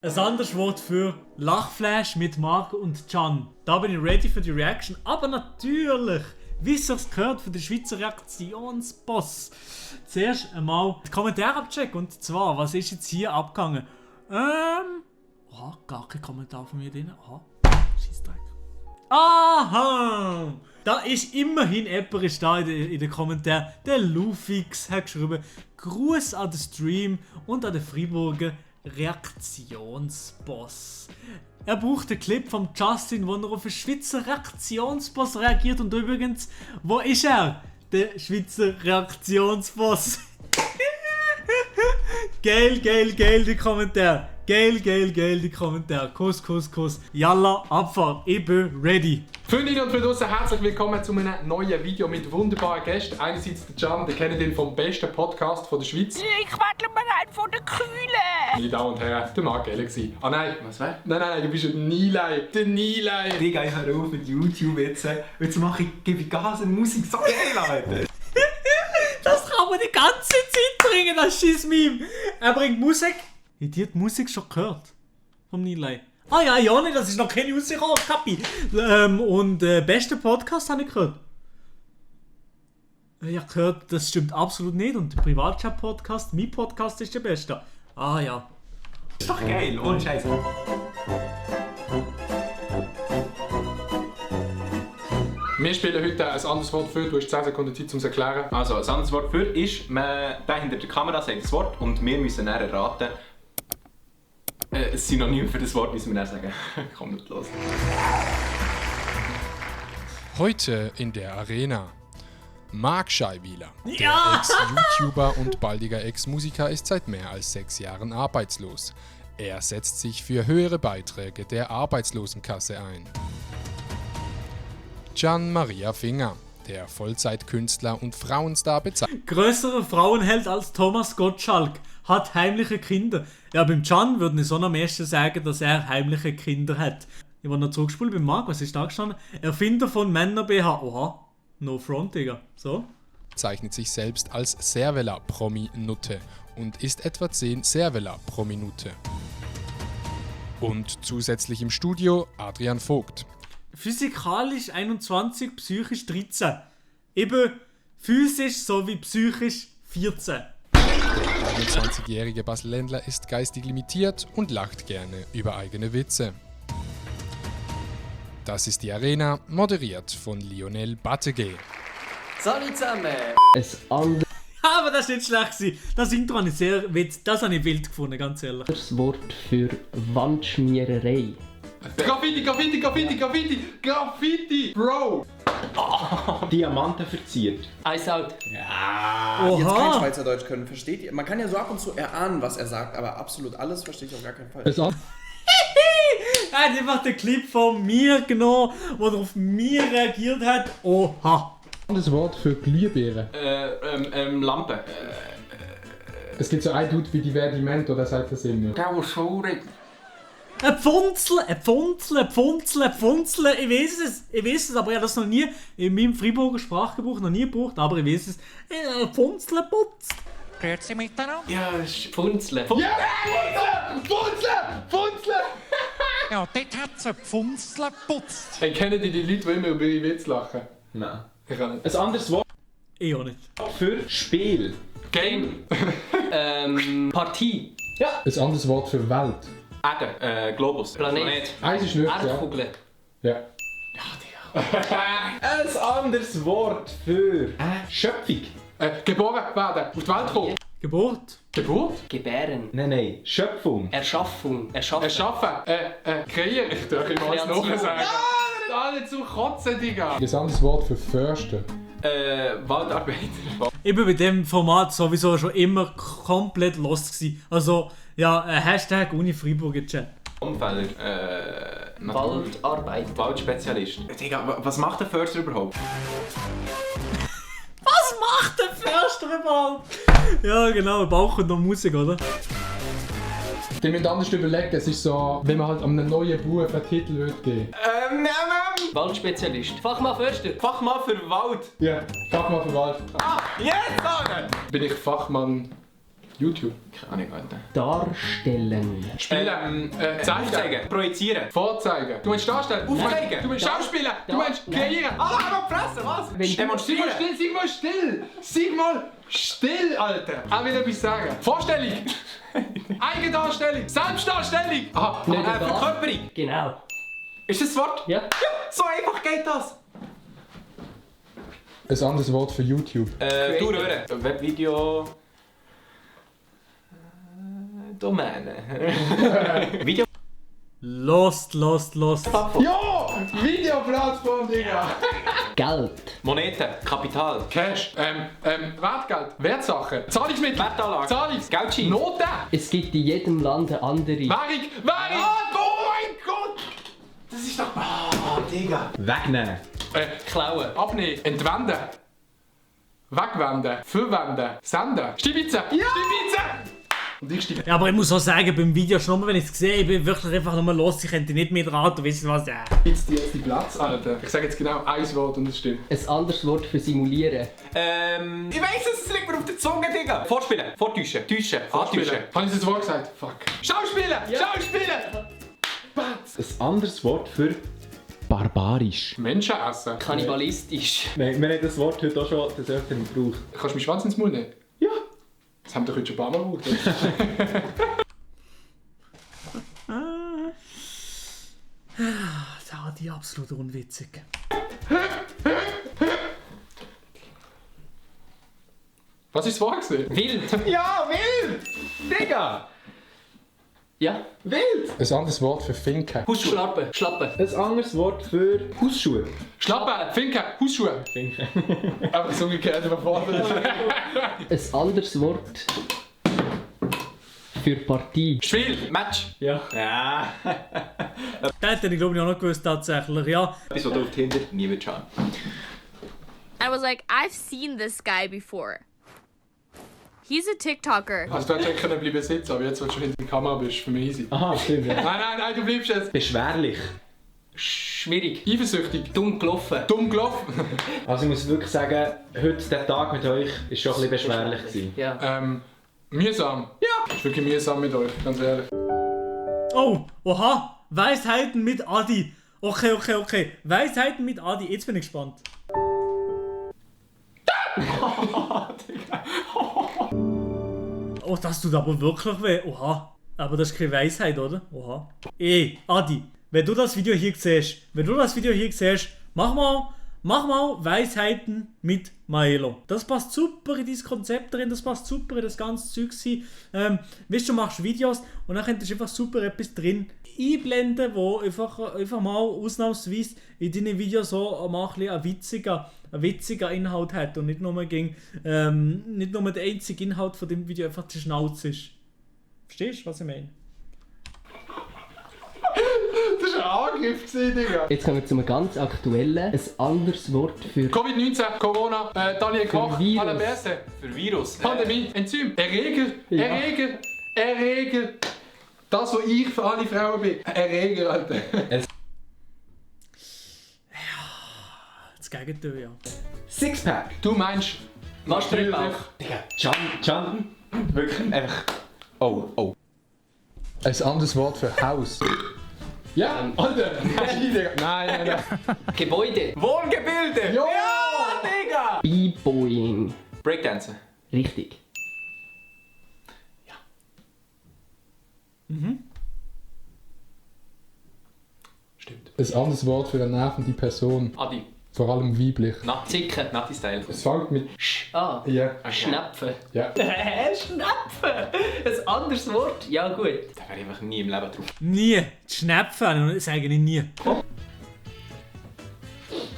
Ein anderes Wort für Lachflash mit Marc und Can. Da bin ich ready für die Reaction. Aber natürlich, wie es sich gehört, für den Schweizer Reaktionsboss. Zuerst einmal die Kommentare abchecken. Und zwar, was ist jetzt hier abgegangen? Gar kein Kommentar von mir drin. Scheissdreck. Aha! Da ist immerhin jemand da in den Kommentaren. Der Lufix hat geschrieben: Gruß an den Stream und an den Freiburger Reaktionsboss. Er braucht den Clip vom Justin, wo er auf den Schweizer Reaktionsboss reagiert. Und übrigens, wo ist er? Der Schweizer Reaktionsboss. Geil, die Kommentare. Geil, die Kommentare. Kuss. Yalla, Abfahrt. Ich bin ready. Freundinnen und Freunde, herzlich willkommen zu einem neuen Video mit wunderbaren Gästen. Einerseits der Can, den kennt ihr vom besten Podcast von der Schweiz. Ich warte mal einen von der Kühle. Meine Damen und Herren, der Marc Galaxy. Ah nein. Was wär? Nein, du bist ein Nilay. Der Nilay. Digga, ich höre auf mit YouTube jetzt. Jetzt gebe ich Gas und Musik. So geil, Alter. Das kann man die ganze Zeit bringen, das Scheiss-Meme. Er bringt Musik. Habt ihr die Musik schon gehört? Vom Nilay? Ah ja, nicht, das ist noch keine rausgekommen, Kapi. Besten Podcast habe ich gehört. Ich habe gehört, das stimmt absolut nicht. Und der Privatchat-Podcast, mein Podcast ist der beste. Ah ja. Ist doch geil, ohne Scheiß. Wir spielen heute ein anderes Wort für. Du hast 10 Sekunden Zeit, um es zu erklären. Also, ein anderes Wort für ist, der hinter der Kamera sagt das Wort und wir müssen dann erraten, ein Synonym für das Wort müssen wir dann sagen. Komm nicht los. Heute in der Arena. Marc Scheiwieler, der Ja! Ex-YouTuber und baldiger Ex-Musiker, ist seit mehr als 6 Jahren arbeitslos. Er setzt sich für höhere Beiträge der Arbeitslosenkasse ein. Gian Maria Finger, der Vollzeitkünstler und Frauenstar, bezeichnet Größere Frauenheld als Thomas Gottschalk. Hat heimliche Kinder. Ja, beim Can würden ich so am ersten sagen, dass er heimliche Kinder hat. Ich war noch zurückgespult beim Marc, was ist da gestanden? Erfinder von Männer BH. Oha, no front, Digga. So. sich selbst als Servela-Promi-Nutte und isst etwa 10 Servela pro Minute. Und zusätzlich im Studio Adrian Vogt. Physikalisch 21, psychisch 13. Eben physisch sowie psychisch 14. Der 21-jährige Basel Ländler ist geistig limitiert und lacht gerne über eigene Witze. Das ist die Arena, moderiert von Lionel Battegé. Salut zusammen! Aber das ist nicht schlecht gewesen. Das Intro habe ich das habe ich wild gefunden, ganz ehrlich. Das Wort für Wandschmiererei. Graffiti! Bro! Diamanten verziert. Eis out. Jetzt kein Oha! Schweizerdeutsch können, versteht ihr? Man kann ja so ab und zu erahnen, was er sagt, aber absolut alles verstehe ich auf gar keinen Fall. Er hat einfach den Clip von mir genommen, wo er auf mich reagiert hat. Oha! Das Wort für Glühbirnen. Lampe. Es gibt so einen Dude wie die Verdimento, der sagt das immer. Der war schaurig. Ein Pfunzel. Ich weiß es, aber ich habe das noch nie in meinem Freiburger Sprachgebrauch noch nie gebraucht, aber ich weiß es. Ein Pfunzel putzt. Grüezi miteinander. Ja, Funzeln. Funzeln! Ja, dort hat es einen Pfunzel geputzt. Hey, kennen die Leute, die immer über ihre Witze lachen? Nein. Ich kann nicht. Ein anderes Wort Ich auch nicht. für Spiel. Game. Partie. Ein anderes Wort für Welt. Erde. Globus. Planet. Eins ist nicht, ja. Erdkugel. Ja. Ein anderes Wort für Schöpfung. Geboren werden. Auf die Welt kommen. Geburt. Geburt? Gebären. Nein. Schöpfung. Erschaffung. Erschaffen. Kreieren. Ich darf immer was Kreation. noch sagen. Alle zum Kotzen, Digga. Ein anderes Wort für Förster. Waldarbeiter. Ich bin bei dem Format sowieso schon immer komplett lost gewesen. Also, ja, Hashtag Uni Freiburg Chat. Umfelder. Waldarbeiter. Waldspezialist. Digga, was macht der Förster überhaupt? Was macht der Förster überhaupt? Ja, genau, Bauch und noch Musik, oder? Die müssen anders überlegen, es ist so, wenn man halt einem neuen Beruf einen Titel geben. Waldspezialist. Fachmann Förster. Fachmann für Wald. Ja, Fachmann für Wald. Yes, Mann! Bin ich Fachmann YouTube. Keine Ahnung, Alter. Darstellen. Spielen. Zeigen. Aufzeigen. Projizieren. Vorzeigen. Du meinst darstellen. Aufzeigen. Du meinst schauspielen. Du meinst kreieren. Ah, Fresse, was? Wenn du- Demonstrieren. Sei mal still. Sei mal still, Alter. Er will etwas sagen. Vorstellung. Eigendarstellung. Selbstdarstellung. Aha. Nicht das. Verkörperung. Genau. Ist das das Wort? Ja. So einfach geht das. Ein anderes Wort für YouTube. Du hören. Webvideo. Domäne. Video. Lost. Ja! Videoplattform, Digga. Geld. Moneten. Kapital. Cash. Wertgeld. Wertsachen. Zahlungsmittel. Wertanlage. Zahlungs. Geldschein. Noten. Es gibt in jedem Land eine andere. Währung. Oh mein Gott. Das ist doch... Ah, Digga. Wegnehmen. Klauen. Abnehmen. Entwenden. Wegwenden. Verwenden. Senden. Stibitzen. Ja! Stibitzen! Und ich stibitzen. Ja, aber ich muss auch sagen, beim Video schon mal, wenn ich es sehe, ich bin wirklich einfach nur los, ich könnte nicht mitraten, wisst ihr was? Ja. Jetzt die Platz, Alter. Ich sage jetzt genau ein Wort und es stimmt. Ein anderes Wort für simulieren. Ich weiss es, es liegt mir auf der Zunge, Digga. Vorspielen. Vortäuschen. Täuschen. Antäuschen. Habe ich das Wort gesagt? Fuck. Schauspielen! Schauspielen! Ein anderes Wort für barbarisch. Menschen essen. Kannibalistisch. Nein, wir haben das Wort heute auch schon des Öfteren gebraucht. Kannst du meinen Schwanz ins Maul nehmen? Ja. Das haben wir doch heute schon ein paar Mal gebraucht. Das war die absolut unwitzig. Was ist das Wort gewesen? Wild. Ja, wild! Digga! Ja. Wild! Ein anderes Wort für Finken. Schlappen. Schlappen. Ein anderes Wort für Hausschuhe. Schlappen, Finken, Hausschuhe. Finken. Aber so umgekehrt überfordert. Ein anderes Wort für Partie. Spiel. Match. Ja. Ja. Das hätte ich glaube ich auch noch gewusst tatsächlich, ja. Etwas, was du auf Tinder nie willst schauen. I was like, I've seen this guy before. He's a TikToker. Also du hättest eigentlich bleiben sitzen, aber jetzt, wo du schon hinter der Kamera bist, für mich easy. Aha, stimmt. Ja. Nein, du bleibst jetzt. Beschwerlich. Schwierig. Eifersüchtig. Dumm gelaufen. Dumm gelaufen. Also ich muss wirklich sagen, heute der Tag mit euch war schon ein bisschen beschwerlich gewesen. Ja. Mühsam. Ja. Ist wirklich mühsam mit euch, ganz ehrlich. Oh, oha, Weisheiten mit Adi. Okay. Weisheiten mit Adi, jetzt bin ich gespannt. Oh, das tut aber wirklich weh. Oha. Aber das ist keine Weisheit, oder? Oha. Ey, Adi, wenn du das Video hier siehst, mach mal Weisheiten mit Maelo. Das passt super in dein Konzept drin, das passt super in das ganze Zeug. Weißt du, machst Videos und dann könntest du einfach super etwas drin einblenden, wo einfach mal ausnahmsweise in deinen Videos so mal ein witziger Inhalt hat und nicht nur der einzige Inhalt von dem Video einfach die Schnauze ist. Verstehst du, was ich meine? Das war ein Angriff, Digga. Jetzt kommen wir zu einem ganz aktuellen, ein anderes Wort für Covid-19, Corona, Daniel Koch, Virus. Alain Berset, Für Virus. Pandemie, Enzym, Erreger, Ja. Erreger. Das, was ich für alle Frauen bin. Erreger, Alter. Das Gegenteil, ja. Sixpack. Du meinst... Waschbrettbauch. Digga, Can. Wirklich einfach... Oh. Ein anderes Wort für Haus. Ja, Alter. Nein. Gebäude. Wohngebilde. Jo! Ja, Digga. B-Boying. Breakdancen. Richtig. Stimmt. Ein anderes Wort für eine nervende Person. Adi. Vor allem weiblich. Zicken. Nati-Style. Es fängt mit Ah. Ja. Schnäpfen. Ja. Schnäpfen. Ein anderes Wort? Ja gut. Da wäre ich einfach nie im Leben drauf. Nie. Die Schnäpfe sage ich nie.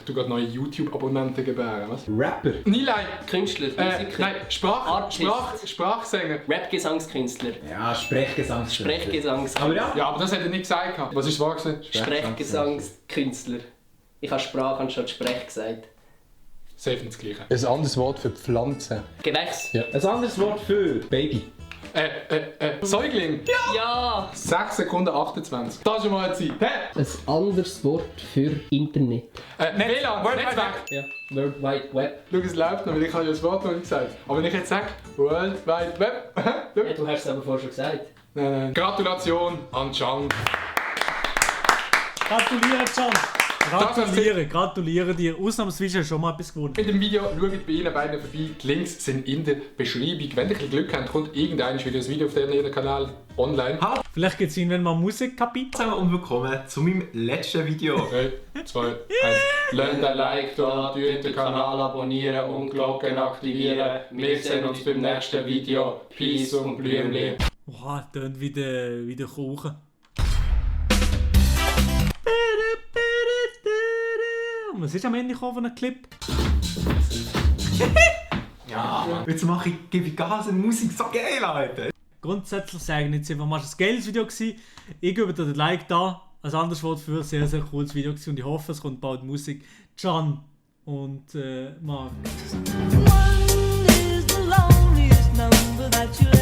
Du gehst neue YouTube-Abonnenten gebären, was? Rapper. Nilay. Künstler. Musiker. Nein, Sprachsänger. Rap-Gesangskünstler. Ja, Sprechgesangskünstler. Sprechgesangskünstler. Aber ja. Ja, aber das hätte er nicht gesagt. Was ist wahr gewesen? Sprechgesangskünstler. Ich habe Sprache anstatt Sprech gesagt. Safe nicht das Gleiche. ein anderes Wort für Pflanzen. Gewächs. Ja. Ein anderes Wort für Baby. Säugling. Ja! 6 Sekunden 28. Das ist schon mal eine Zeit. Hä? Ein anderes Wort für Internet. WLAN, Netzwerk. Ja, World Wide Web. Schau, es läuft noch, weil ich habe ja das Wort noch nicht gesagt. Aber wenn ich jetzt sage, World Wide Web. Schau. Ja, du hast es aber vorher schon gesagt. Nein. Gratulation an Can. Gratuliere, Can. Gratuliere dir. Ausnahmsweise hast du schon mal etwas gewonnen. In dem Video schaut bei Ihnen beiden vorbei. Die Links sind in der Beschreibung. Wenn ihr ein bisschen Glück habt, kommt irgendein Video auf deren Kanal online. Vielleicht gibt es irgendwann mal Musikkapitel. Und willkommen zu meinem letzten Video. 3, 2, 1. Lasst ein Like da, den Kanal abonnieren und Glocken aktivieren. Wir sehen uns beim nächsten Video. Peace und Blümli. Wow, tönt wie der Kuchen. Was ist am Ende von einem Clip? Ja, jetzt gebe ich Gas in Musik. So geil, Alter. Grundsätzlich sagen jetzt einfach mal, es war ein geiles Video gewesen. Ich gebe dir den Like da. Als anderes Wort für ein sehr, sehr cooles Video gewesen. Und ich hoffe, es kommt bald Musik. Can und Marc. One is the loneliest number that you'll